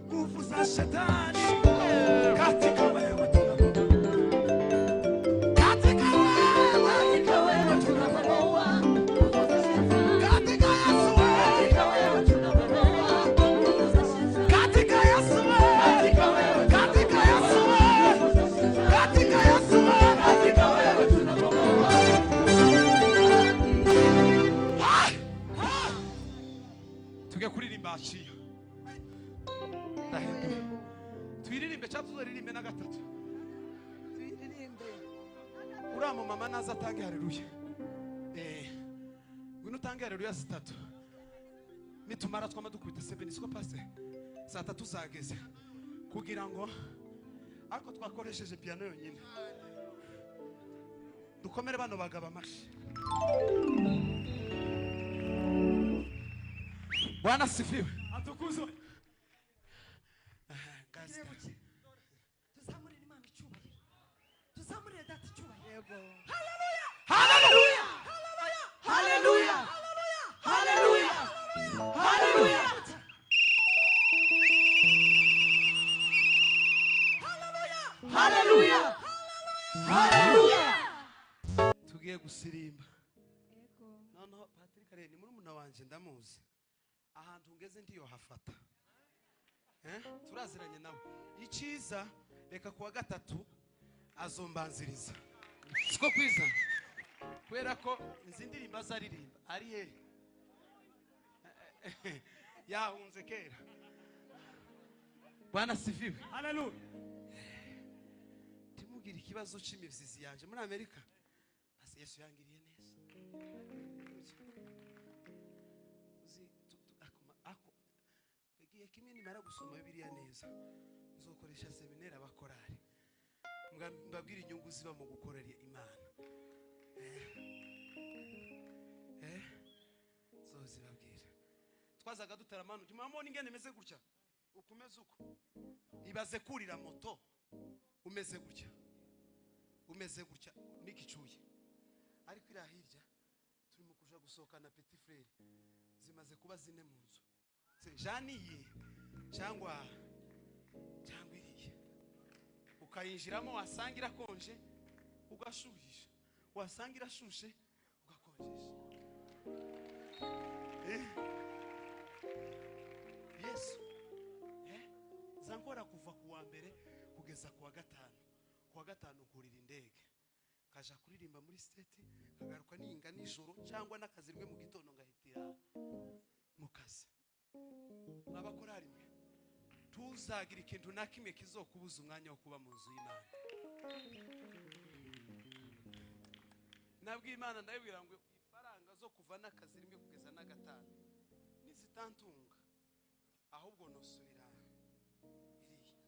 Nguvu za shetani katika wewe tunabomoa. Katika wewe, Katika wewe tunabomoa nguvu za shetani. Katika Yesu wewe, Katika wewe tunabomoa nguvu za shetani. Katika Yesu wewe, Katika wewe katika Yesu wewe, nguvu za shetani. Katika Yesu wewe. Katika wewe tunabomoa. Tugiye kuririmba aciyo ndahinduye, twiririmbe cyangwa tuzaririmbe na gatatu. Tuyiririmbe. Uriya mumama naza atange haleluya. Ngwino utange haleluya zitatu, nitumara twama dukubita seven, siko pastor? Saa tatu zageze kugira ngo ariko twakoresheje piano yonyine. Dukomere bano bagabo amashyi. Bwana sifiwe. Atukuzwe. Ngazi. Tuzamurire Imana icyubahiro, tuzamurire Data icyubahiro. Haleluya. Haleluya. Haleluya. Haleluya. Haleluya. Haleluya. Haleluya. Tugiye gusirimba noneho. Patrick rero ni murumuna wanjye, ndamuzi, ahantu ngeze ndiyo hafata. Turaziranye nawe. Icyiza, reka kuwa gatatu azombanziriza, siko kwiza? Kubera ko izi ndirimbo azaririmba ari hehe? Yahunze kera. Bwana sifiwe. Haleluya. Timugire ikibazo c'imibyizi yanje muri Amerika. Ase Yesu yangiriye neza. Uzi ako igihe kimwe nimara gusoma Bibiliya neza, nzokoresha seminari abakorari, mbabwire inyungu ziba mu gukorera Imana. Zozibabwira. Twazaga dutaramana, murabona ingene imeze gutya, ukumeze uko. Ibaze kurira moto umeze gutya, umeze gutya n'igicuye. Ariko iriya hirya turimo kuja gusohokana petit frère, zimaze kuba zine mu nzu. Se janiye cyangwa iriya ukayinjiramo, wasanga irakonje ugashuhisha, wasanga irashushe ugakonjesha. Yesu, za nkora kuva ku wa mbere kugeza ku wa gatanu. Ku wa gatanu nkurira indege kaja kuririmba muri State, kagaruka ninga nijoro cyangwa n'akazi rimwe mu gitondo, ngahitira mu kazi. Mwabakorari mwe, tuzagira ikintu na kimwe kizokubuza umwanya wo kuba mu nzu y'Imana. Nabwiye Imana, ndabibwira ngo ifaranga zo kuva n'akazi rimwe kugeza na gatanu nizitantunga, ahubwo nosubira iriya,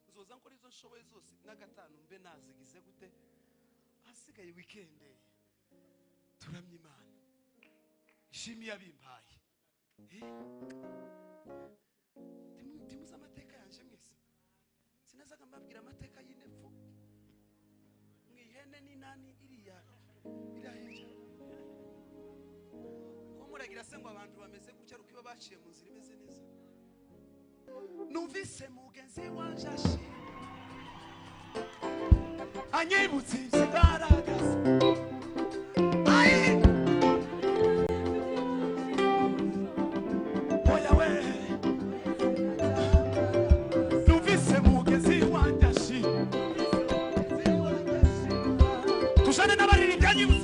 nzoza nkora izo nshoboye zose na gatanu mbe nazigize gute, hasigaye weekend turamye Imana, ishimiye abimpaye. Timuzi amateka yanje mwese? Sinazaga mbabwira amateka y'inepfo mu ihene n'inani iriya iriya hirya? Ko muragira se ngo abantu bameze gutya ariko iyo baciye mu nzira imeze neza? Numvise mugenzi wanje ashima, anyibutse imbaraga ze. Ai! Oya we, numvise mugenzi wanjye ashima. Tujane n'abaririmbyi, anyibutse.